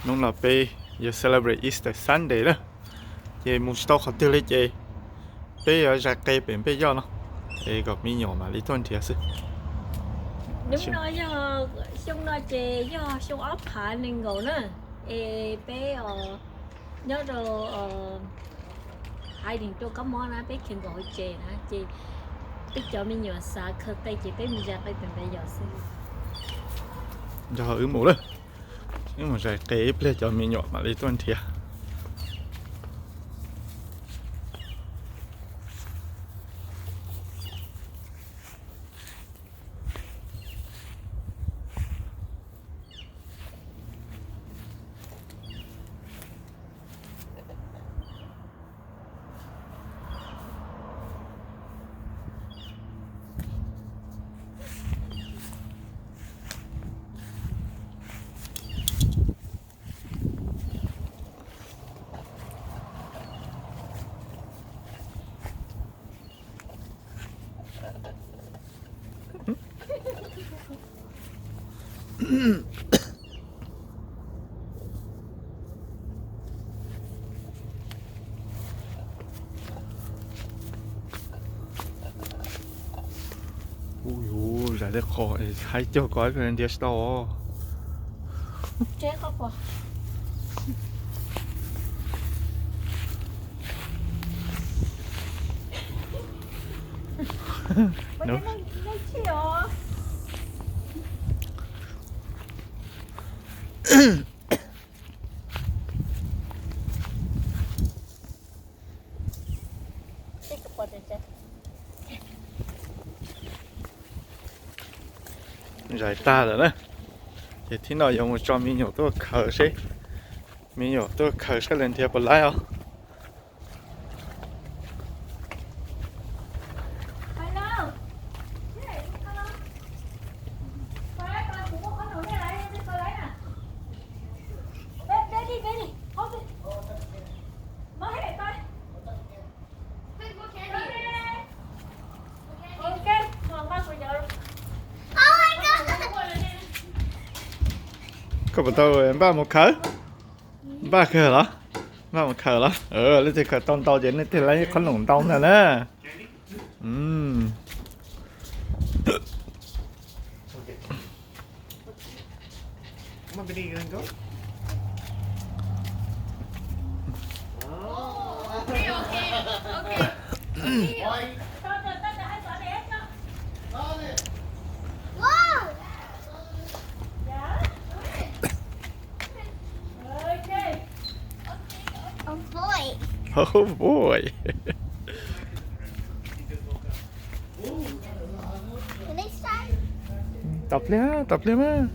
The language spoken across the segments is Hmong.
Hnub no peb yuav celebrate Easter Sunday na, ces mus tsis tau qhov twg li ces peb yuav zais qe pem npej yoj no, es kom me nyuam mam li tuaj nrhiav xwb. Hnub no yog xyoo no ces yog xyoo ob phav nees nkaum na, es peb nyob rau hais rau kab mob na, peb khiav nkaum hauv tsev na ces peb cov me nyuam xav khaws qe ces peb mus zais qe pem npej yoj xwb. Nrog wb mus lawm, wb mus zais qe ib pliag cov me nyuam mam li tuaj nrhiav. Ub yuv, zais tej qho haib cuag ko nrhiav tsis tau. Zais tag lawm na, ces thib no yuav mus tso me nyuam tuaj khaws seb, me nyuam tuaj khaws seb lawv nrhiav puas laib os. Koj puas tau npaj mus khaws? Npaj khaws los? Npaj mus khaws los? Leej twg khaws tau ntau ces leej twg laib qhob noom ntau ntag na. Oh boy. Tos pliag, tos pliag mas.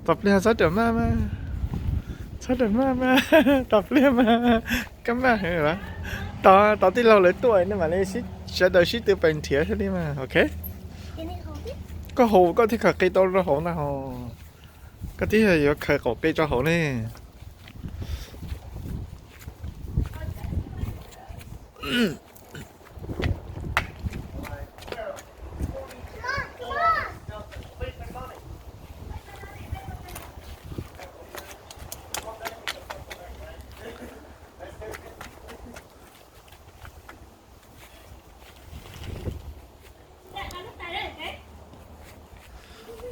Tos pliag txhob rawm maj mas. Txhob rawm maj mas. Tos pliag mas. Kab maj heev lawm. Tos, tos tij laug lawv tuaj nej mam li sawv daws sib tw pais nrhiav thiaj li mas, ok. Koj haus koj thiaj khaws qe tau rau hauv ntag hos. Koj twb yuav khaws qaum qe rau hauv ne.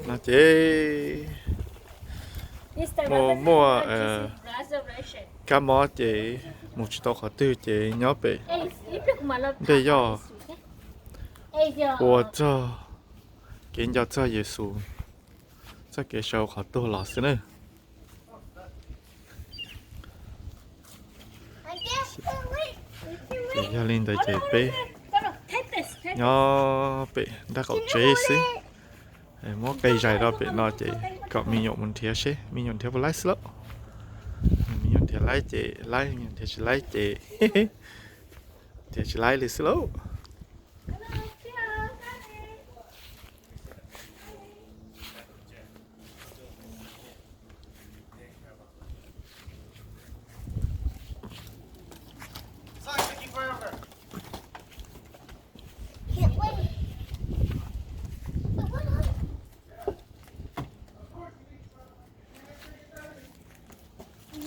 No ces muaj, muaj kab mob ces mus tsis tau qhov twg ces nyob pem npej yoj ua txog kev nco txog Yexus txoj kev sawv qhov tuag los xwb na. Ces yog li ntawd ces peb nyob pem nraub qaum tsev xwb. Muab qe zais rau pem no ces kom me nyuam mus nrhiav seb me nyuam nrhiav puas laib xwb lauj. Me nyuam nrhiav laib ces laib, me nyuam nrhiav tsis laib ces nrhiav tsis laib li xwb lauj.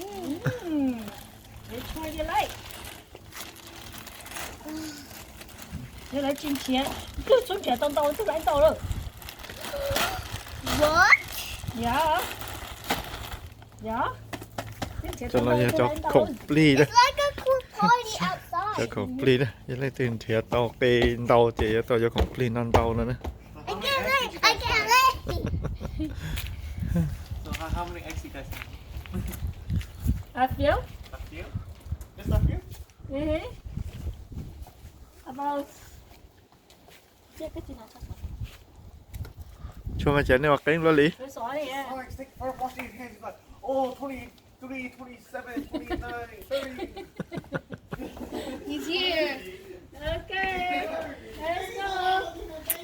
Nws tshua yog lawm. Yog lawv tsis nrhiav, twb txhob nrhiav tau ntau twb lawv ntau lawm. What? Yog. Yog. Cov no yog cov khoom plig na. It's like a cool party outside. Cov khoom plig na, yog leej twg nrhiav tau qe ntau ces yuav tau cov khoom plig no ntau no na. I can't wait. I can't wait. So how, how many eggs you guys have? A few. A few? Just a few? Mm-hmm. About Tsuas mas cas nej ua qeeb luaj li. He's here. Okay. Let's go.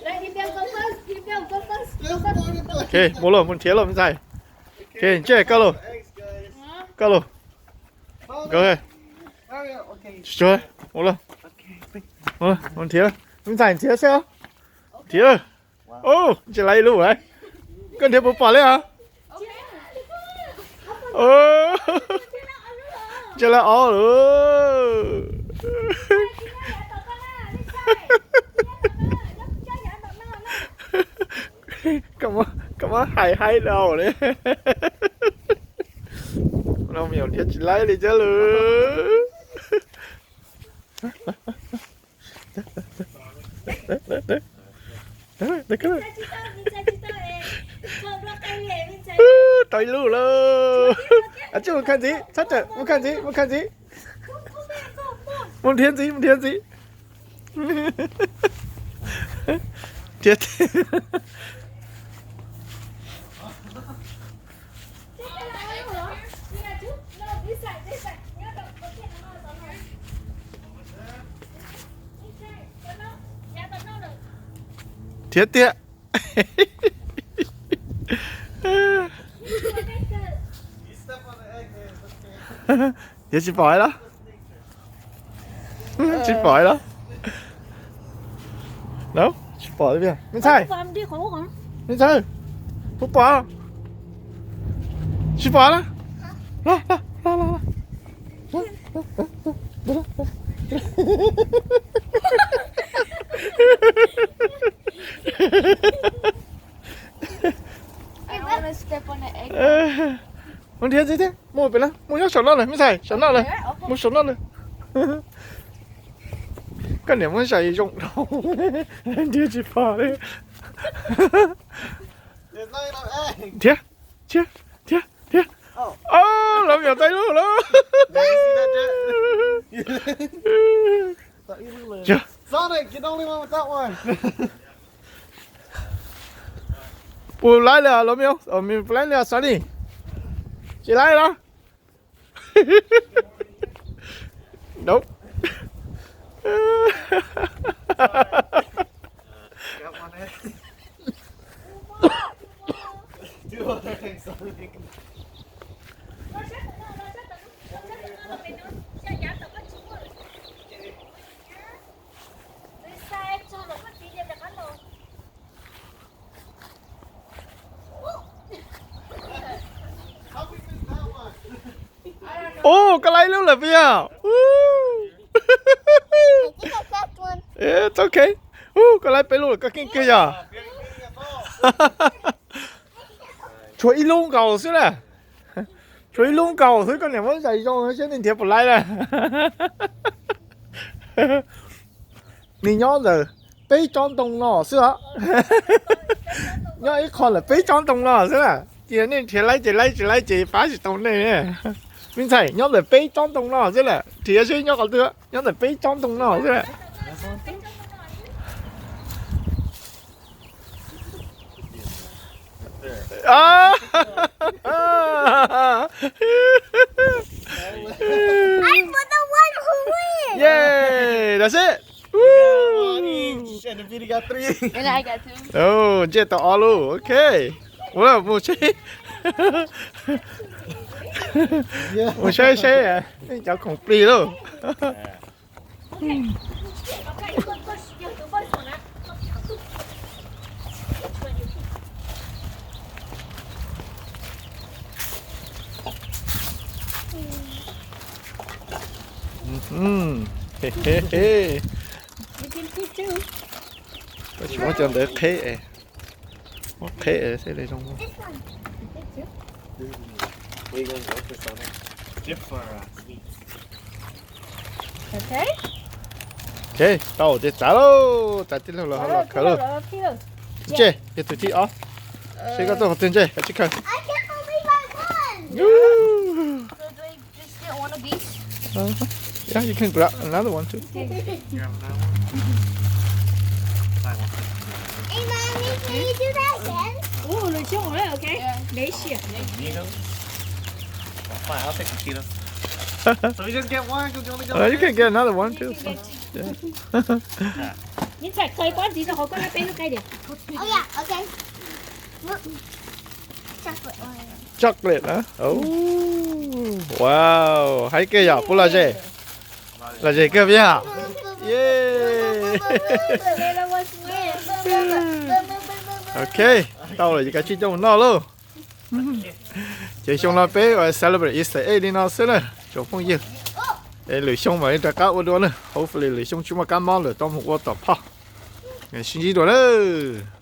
Let's go. Go first. Go first. Go first. Ok, mus lauj, mus nrhiav lauj me ntxhais. Ok, ntsej koj lauj. Koj lauj. Koj. Tsuas, mus lauj. Mus lauj, mus nrhiav. Me ntxhais nrhiav seb. Nrhiav. Ub, tsis laiv ib lub a. Koj nrhiav puas pom li os? Ub, tsis laiv ob lub. Koj muab hais haib dhau li. No me nyuam nrhiav tsis laiv li thiab lawm. Tau ib lub lawm. Tsij mus khaws ntxiv, txhob rawm, mus khaws ntxiv, mus khaws ntxiv. Mus nrhiav ntxiv, mus nrhiav ntxiv. Nrhiav. Nrhiav tiag. Nrhiav tsis pom los? Tsis pom los? No, tsis pom li. Me ntxhais, me ntxhais, puas pom? Tsis pom los? Los, los, los, los. I wanna step on the egg. Mus nrhiav ntxiv thiab, mus pem no, mus nyob saum no lawm, me ntxhais, saum no lawm, mus saum no lawm. Koj niam muab zais zoo dhau, nrhiav tsis pom li. Nrhiav, nrhiav, nrhiav, nrhiav. Os, los me nyuam tau ib lub lawm. Puas laib li los me nyuam, puas laib li Sunny? Tsis laib los? Nope. Ub, koj laib ib lub lawm puas yog? It's okay. Ub, koj laib peb lub lawm, koj keej kawg yog. Tshuav ib lub nkaus xwb na. Tshuav ib lub nkaus xwb, koj niam muab zais zoo seb nej nrhiav puas laib na. Nws nyob ntawm peb tsob ntoo no xwb os. Nyob ib qho ntawm peb tsob ntoo no xwb na. Ces nej nrhiav laib ces laib, tsis laib ces pab tsis tau nej. Me ntxhais, nyob ntawm peb tsob ntoo no xwb na. Nrhiav seb nyob qhov twg, nyob ntawm peb tsob ntoo no xwb na. I was the one who win. Yay, that's it. Woo. And the video got three. And I got two. Oh, ntsej tau ob lub, ok. Ua mus seb, mus saib seb cov khoom plig lauj. Mm. He, he, he. Koj tsis muab cov ntawd qheb es. Muab qheb es thiaj li zoo. Ces tau ces txav lauj, txav tij laug los ho los khaws lauj. Ntsej, yog tus thib ob. Seb koj tuaj qhov twg Ntsej, koj tsis khaws. Yeah, you can grab another one too. Hey, Mommy, can you do that again? Uu, lwm xyoo, ok. Deb siab. Fine, I'll take the Cheetos. So we just get one because you only got Uh, you can get another one too. Yeah. Neb txhais qhov pob ntxiv rau hauv koj na, peb lub kaij diam. Oh, yeah, okay. Look. Chocolate one. Chocolate na. Oh, wow, haib kawg yom, puab lom zem. Lom zem kawg yom. Yay. Ok, tau lawm ces kav tsij coj mus noj lauj. Ces xyoo no peb celebrate Easter egg li no xwb na tsoom phooj ywg. Es lwm xyoo mam li rov qab ua dua na, hopefully lwm xyoo tsis muaj kab mob lawm tau mus ua tom phoj. Sib ntsib dua nawb.